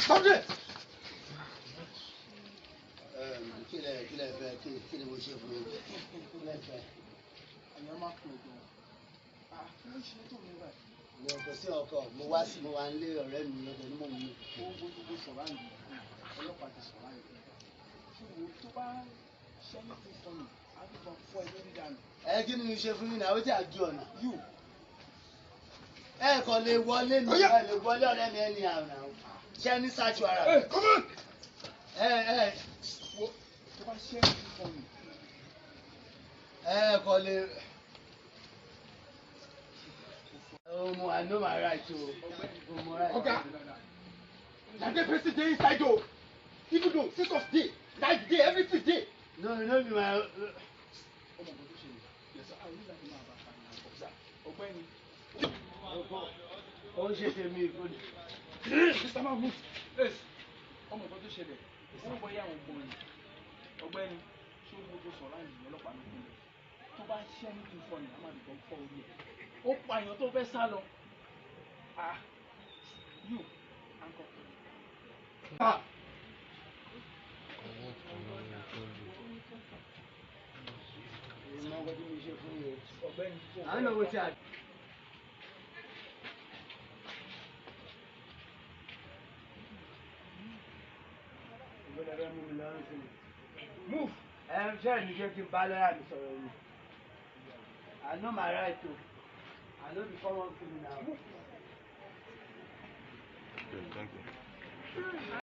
Stop there. Kí lẹ fẹ́? Kí ni mo ṣe fún yín? Kí lẹ fẹ́? Àyà máa kún ẹ̀gbọ́n. Ah, kí ló ṣe tó mi báyìí? Mo kò sí ọkọ, mo wá sí, mo wà nílé ọ̀rẹ́ mi lọ́dọ̀ ní mò ń mú. Ó gbogbo sọ̀rọ̀ àyè, ọlọ́pàá ti sọ̀rọ̀ àyè. Ṣùgbọ́n tó bá ṣẹ́ ní ti fọ́ mi, á ti fọ́ fọ́ ẹ lórí dànù. Ẹ kí ni mo ṣe fún yín náà? Ó ti àjù ọ̀nà. You. Ẹ kàn lè wọlé mi, ẹ lè wọlé ọ̀rẹ́ mi ẹni àrùn àwọn. Ṣé ní ṣáàtú ara mi? Hey, come on! Ẹ ẹ Wo tó bá ṣẹ́ ní ti fọ́ mi. Ẹ kàn lè. Omo, I know my right o. Omo right. Oga, na the person dey inside o. Even though scissors dey, knife dey, everything dey. No, no be my. Ọmọ nǹkan tó ṣẹlẹ̀. Yes, sir. Àwọn onílànà máa bá a pariwo. Ọ̀gbẹ́ni. Ó ń ṣe tèmi ìkọ́ni. Mr. Man, move. Yes. Ọmọ nǹkan tó ṣẹlẹ̀. Ó ń bọ yá àwọn ọgbọ́n ni. Ọ̀gbẹ́ni, ṣé o gbogbo sọ̀rọ̀ àyè ọlọ́pàá ló kún lẹ̀? Tó bá ṣẹ́ ní kí n fọ́ ni, a máa dìbọn fọ́ orí ẹ̀. Ó pa èèyàn tó fẹ́ sá lọ. Ah, you, anchor. Ah. Ìmọ̀ ọgbọ́n tí mo ṣe fún yín o. Ọ̀gbẹ́ni. I know wetin I. Ìgbọ́dọ̀ fẹ́ mú mi lọ́rùn sí mi. Move. Ẹ ṣe ní ṣé kí n bá lọ́yà mi sọ̀rọ̀ ni. I know my right o. I no be common criminal. Move. Okay, thank you.